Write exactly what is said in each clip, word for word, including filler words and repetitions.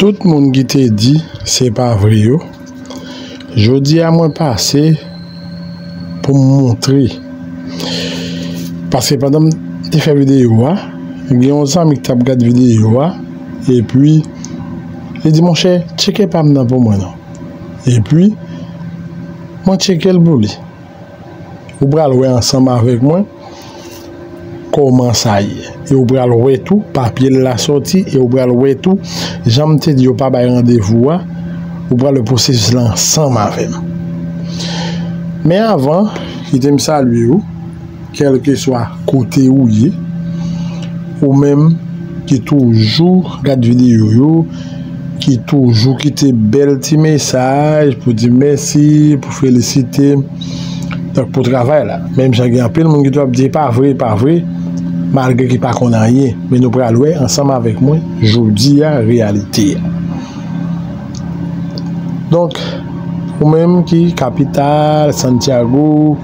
Tout moun ki te di se pa vre yo, jodi a mwen pase pou m montre. Paske pandan m te fè videyo a, gen yon zanmi ki t ap gad videyo a, epi li di, "Monchè, tcheke pa m nan pou mwen non." Epi, mwen tcheke l pou li. Ou pral wè ansanm avèk mwen kòman sa ye. E ou pral wè tou papye l la sòti, e ou pral wè tou, jan m te di yo pa bay randevou a, ou pral wè pwosesis la ansanm avè m. Men avan, kite m salye w, kèlkeswa kote ou ye, ou menm ki toujou gad videyo yo, ki toujou kite bèl ti mesaj pou di mèsi, pou felisite m, donk, pou travay la. Menm jan gen anpil moun ki tou ap di, "E pa vre, e pa vre," malgre ki pa konn anyen. Men nou pral wè ansanm avèk mwen jodi a reyalite a. Donk, ou menm ki kapital, Santiago,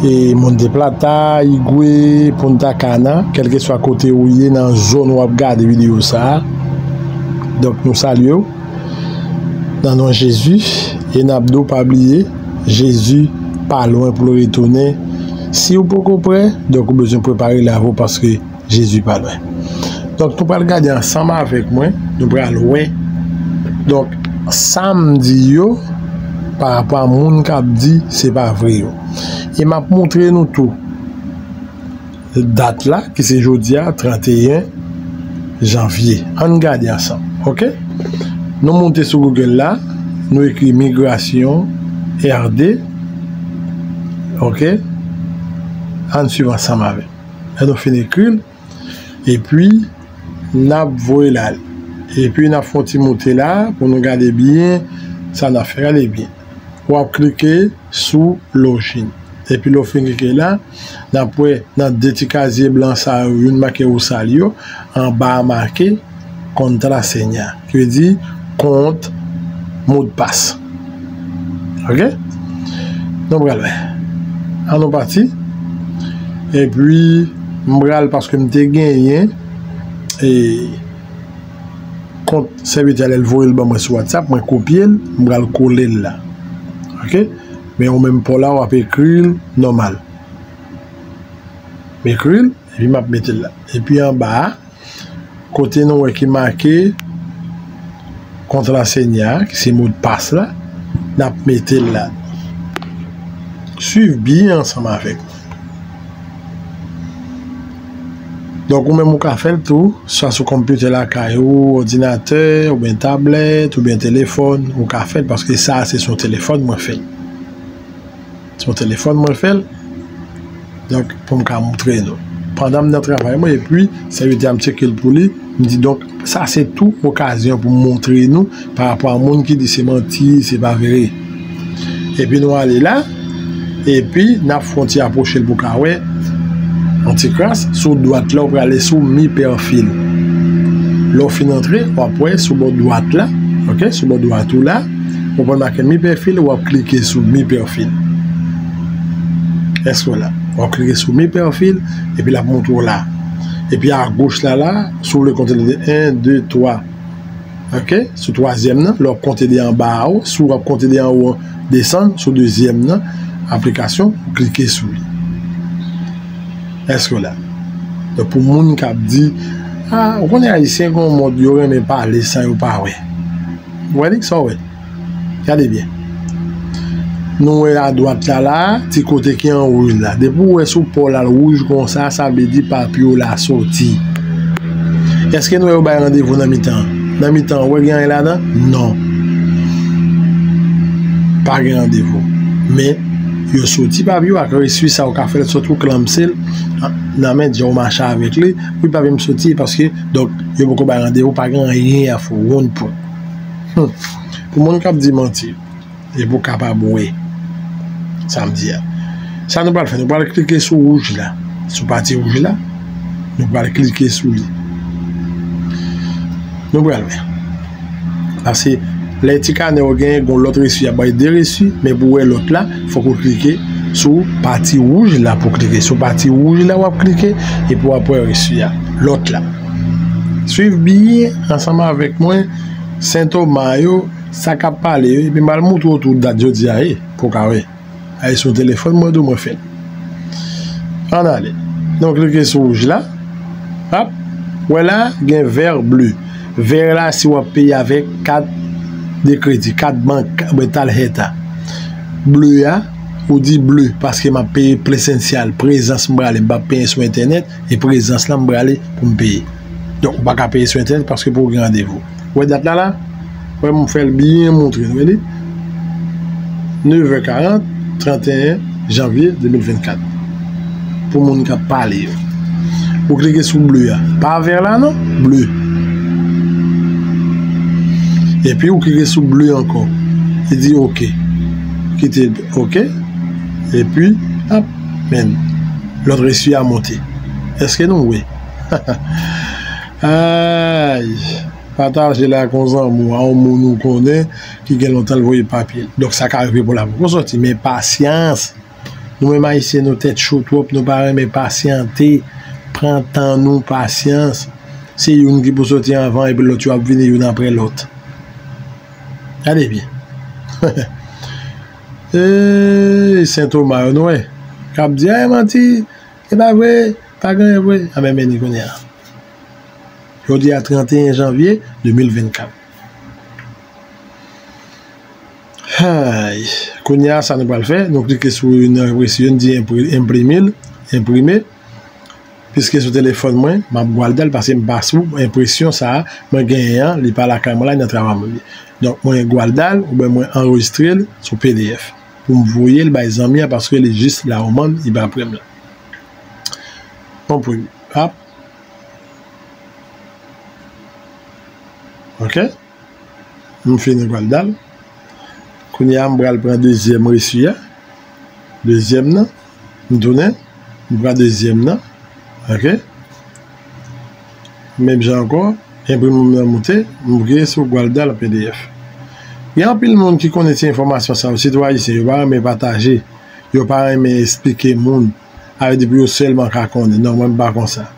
e Monte Plata, Higüey, Punta Cana, kèlkeswa kote ou ye nan zòn w ap gade videyo sa a. Donk, nou salye w nan non Jezi e n ap di w pa bliye, Jezi pa lwen pou l retounen. Si w poko prè, donk ou bezwen prepare lavi w paske Jezi pa lwen. Donk, nou pral gade ansanm avèk mwen, nou pral wè. Donk, sa m di yo, pa rapò a moun k ap di se pa vre yo. E m ap montre nou tou dat la, ki se jodi a, trannteyen janvye. Ann gade ansanm, oke? Nou moute sou Google la, nou ekri migrasyon R D, oke? Ann swiv ansanm avè m. Lè nou fin ekri l, epi n ap voye l ale. Epi n ap fè yon ti moute la pou nou gade byen sa n ap fè. Gade byen. W ap klike sou login. Epi lè w fin klike la, n ap wè nan de ti kazye blan sa yo, youn make wousa l yo, anba a make contraseña, ki vle di kont modpas. Oke? Nou pral wè. Ann nou pati. Epi, m pral, paske m te genyen, e, kont sèvitè a, lè l voye l ban mwen sou WhatsApp, mwen kopye l, m pral kole l la. Oke? Men ou menm pa w la, w ap ekri l nòmal. M ekri l, epi m ap mete l la. Epi anba a, kote nou wè ki make contraseña, ki se modpas la, n ap mete l la. Swiv byen ansanm avèk mwen. Donk, ou menm ou ka fè l tou, swa sou konpitè lakay ou, òdinatè, oubyen tablèt, oubyen telefòn, ou ka fè l, paske sa a se sou telefòn mwen fè l. Se yon telefòn mwen fè l. Donk, pou m ka montre nou. Pandan m nan travay mwen, epi, sèvitè a m tcheke l pou li, m di, donk, sa se tou okazyon pou m montre nou pa rapò a moun ki di se manti, se pa vre. Epi nou ale la, epi n ap fè yon ti apwoche l pou w ka wè. Yon ti kras, sou dwat la, ou prale sou mi pèfil. Lè w fin antre, w ap wè sou bò dwat la, oke, sou bò dwat ou la, ou pral make mi pèfil, w ap klike sou mi pèfil. Èske w la? W ap klike sou mi pèfil, epi l ap montre w la. Epi agoch la la, si w vle konte de en, de, twa. Oke? Sou twazyèm nan, lè w ap konte de anba a ou, si w ap konte de anwo an, desann, sou dezyèm nan, aplikasyon, klike sou li. Èske w la? Donk, pou moun k ap di, a, ou konnen Ayisyen gen yon mòd yo renmen pale san yo pa wè. Ou wè li, sa w wè? Gade byen. Nou wè adwat la la, ti kote ki an wouj la. Depi w wè sou pa w la l wouj konsa, sa vle di papye w la soti. Èske nou wè yo bay randevou nan mitan an? Nan mitan an, ou wè gen anyen ladan? Non. Pa gen randevou. Men, yo soti papye w ak resi sa, ou ka fè l soti, ou klamse l nan men djè w mache avèk li. Wi, papye m soti, paske, donk, yo poko bay randevou, pa gen anyen a fè w, wonn pwen. Hmm. Pou moun k ap di manti, epi w kapab wè sa m di a. Sa nou pral fè, nou pral klike sou wouj la, sou pati wouj la, nou pral klike sou li. Nou pral wè. Paske lè ti kanè w genyen, gen yon lòt resi, y ap bay de resi, men pou w wè lòt la, fòk ou klike sou pati wouj la pou w klike. Sou pati wouj la w ap klike, epi w ap wè resi a, lòt la. Swiv byen ansanm avèk mwen, Sentoma yo, sa k ap pale yo, epi m pral montre w tou dat jodi a ye, pou w ka wè. Ay sou telefòn mwen, dou mwen fè l. Ann ale. Donk, klike sou wouj la. Hop. Wè la, gen vè, ble. Vè la, si w ap peye avèk kat de kredi, kat bank, oubyen talhèta. Ble a, ou di ble, paske m ap peye presansyèl, prezans m prale, m p ap peye sou entènèt, e prezans lan m prale pou m peye. Donk, ou pa ka peye sou entènèt paske pou w gen randevou. Wè dat la la? Wè m fè l byen montre nou, wè li? Nevè karant, tranteyen janvye de mil vennkat. Pou moun k ap pale yo. Ou klike sou ble a. Pa vè la non, ble. Epi ou klike sou ble ankò. Li di oke. Kite l oke. Epi, ap, men. Lòt resi a monte. Èske nou wè? Ay. Pataje l ak yon zanmi w, a yon moun ou konnen ki gen lontan l voye papye l. Donk, sa ka rive pou l ap poko sòti, men pasyans. Nou menm Ayisyen, nou tèt cho twòp, nou pa renmen pasyante. Pran tan nou, pasyans. Se youn ki pou sòti anvan, epi lòt yo ap vini youn apre lòt. Gade byen. Ee, Sentoma yo, nou wè. K ap di, ay, manti, e pa vre, pa gen vre. A, men, men, ni kounye a. Jodi a, tranteyen janvye de mil vennkat. Ay, kounye a, sa nou pral fè, nou klike sou yon enpresyon, di enpri-, enprime l, enprime. Piske sou telefòn mwen, m ap gwal dal paske m pa sou enpresyon sa a, mwen genyen an, li pa lakay mwen la, li nan travay mwen li. Donk, mwen gwal dal, oubyen mwen anrejistre l sou P D F. Pou m voye l bay zanmi an, paske li jis la omann, li pa prè m la. Konprann. Ap. Ok. M fini gwal dal. Kounye a, m pral pran dezyèm resi a. Dezyèm nan. M tounen. M pran dezyèm nan. Ok. Menm jan ankò. Enprime m nan moute. M voye sou gwal dal P D F. Gen anpil moun ki konnen ti enfòmasyon sa yo. Sitou Ayisyen, yo pa renmen pataje. Yo pa renmen esplike moun. Sa vle di pou yo sèlman ka konnen. Non, mwen m pa konsa.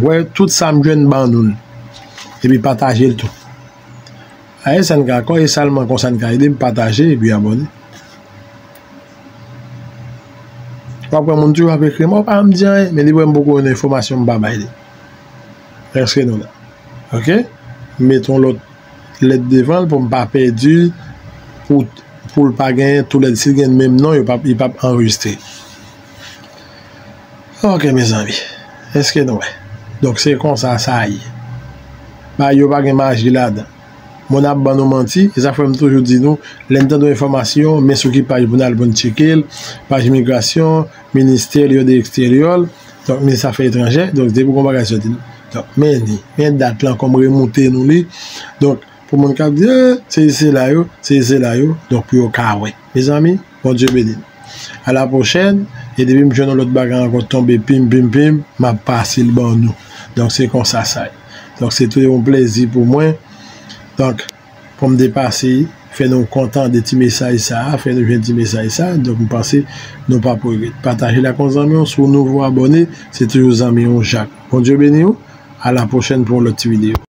Wè, tout sa m jwenn ban nou l. Epi pataje l tou. Aye sa n ka, kòye sèlman konsa n ka ede m pataje epi abòne. W ap wè moun toujou ap ekri m, o pa m di anyen, men li wè m poko yon enfòmasyon m pa bay li. Èske nou la? Ok? M met yon lòt lèt devan l pou m pa pèdi, pou, pou l pa genyen tou lèt. Si l gen menm non, yo p ap, li p ap anrejistre. Ok, mezanmi. Èske nou wè? Donk, se konsa sa ye. Bagay yo pa gen maji ladan. Moun ap ban nou manti, e sa fè m toujou di nou, lè n tande yon enfòmasyon, men sou ki paj pou n al pou n tcheke l, paj imigrasyon, ministè de eksteryè, donk, minis afè etranjè, donk, depi gon bagay soti, donk, men li, men dat lan kòm remonte nou li, donk, pou moun k ap di, eh, se isi la yo, se isi la yo, donk, pou yo ka wè. Mezanmi, Bondye beni nou. A la pwochèn, e depi m jwenn yon lòt bagay ankò tonbe, pim, pim, pim, m ap pase l ban nou. Donk, se konsa sa ye. Donk, se tou yon plezi pou mwen. Donk, pou m te pase, fè nou kontan de ti mesaj sa a, fè nou jwenn ti mesaj sa a. Donk, m panse nou p ap regrèt. Pataje l ak yon zanmi w, si w nouvo abòne, se toujou zanmi w Jak. Bondye beni w. A la pwochèn pou yon lòt ti videyo.